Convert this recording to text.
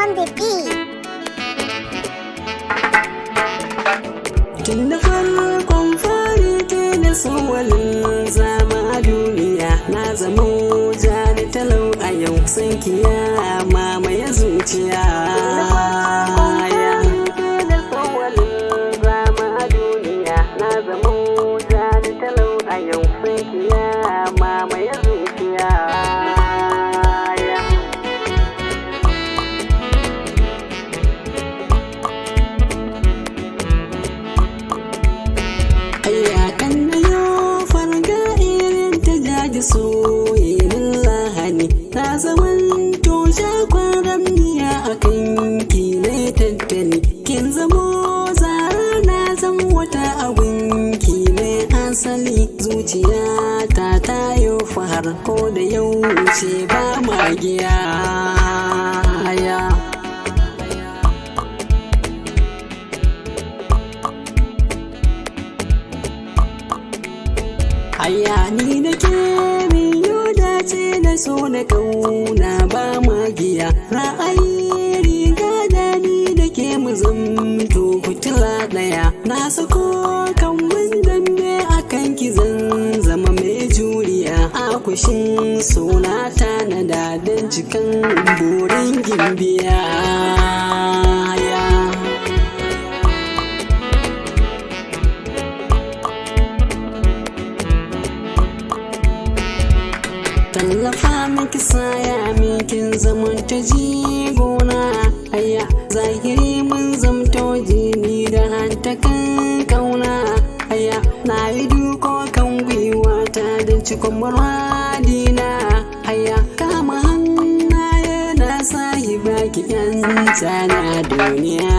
On the beat. Tun da farkon fari ke na walin zama a duniya, na zama jani talau a yau, san kiya mamaye zuciya. Mamaye zuciya. Ayyakan na yo farga irin ta jaji soyayyen lahani, na zaman toshe kwaran miya a kan ki na tattali, kin zamo zara, na zan wata abun ki mai asali. Zuciya ta tayo fahar ko da yaushe ba magiya. Ya. Aya, ni da ke biyu dace da so na kauna ba magiya, ra'ayi riga da ni da ke mu zamto fitila daya, na sako kan mun dambe akan ki, zan zama mai juriya, akushin suna tanada don cikan burin gimbiya. Ya. Tallafa miki, saya mikin zaman ta jigona. Aya, zahiri mun zamto jini da hantakan kauna. Aya, na yi duko kan gwiwa ta don cikon muradina. Aya, kama hannaye na sahiba, ki yanta na duniya.